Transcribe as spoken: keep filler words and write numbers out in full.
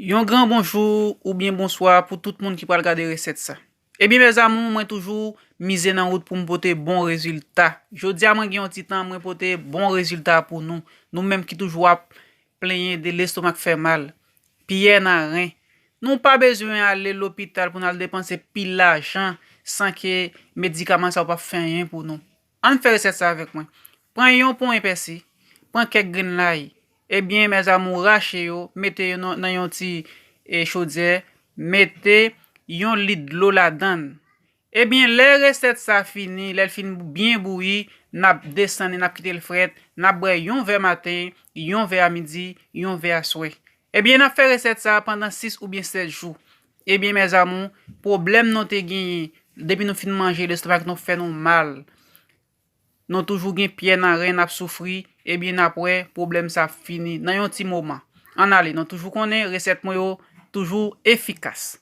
Yon gran bonjou oubyen bonswa pou tout moun ki pral gade resèt sa. Ebyen, mes amours, mwen toujou mize nan wout pou m pote bon rezilta. Jodi a, mwen gen yon ti tan, mwen pote bon rezilta pou nou. Nou menm ki toujou ap plenyen de lestomak fè mal, pyè nan ren. Nou pa bezwen ale lopital pou n al depanse pil lajan san ke medikaman sa yo p ap fè anyen pou nou. Ann fè resèt sa avèk mwen. Pran yon ponyen pèsi, pran kèk grenn lay. Ebyen, mes amours, rache yo, mete yo nan, nan yon ti, e, chodyè, mete yon lit dlo ladan l. Ebyen, lè resèt sa fini, lè l fin byen bouyi, n ap desann li, n ap kite l frèt, n ap bwè yon vè maten, yon vè a midi, yon vè aswè. Ebyen, n ap fè resèt sa pandan sis oubyen sèt jou. Ebyen, mes amours, pwoblèm nou te genyen depi nou fin manje, lestomak nou fè nou mal, nou toujou gen pyè nan ren, n ap soufri, ebyen, n ap wè pwoblèm sa ap fini nan yon ti moman. Ann ale, nou toujou konnen resèt mwen yo toujou efikas.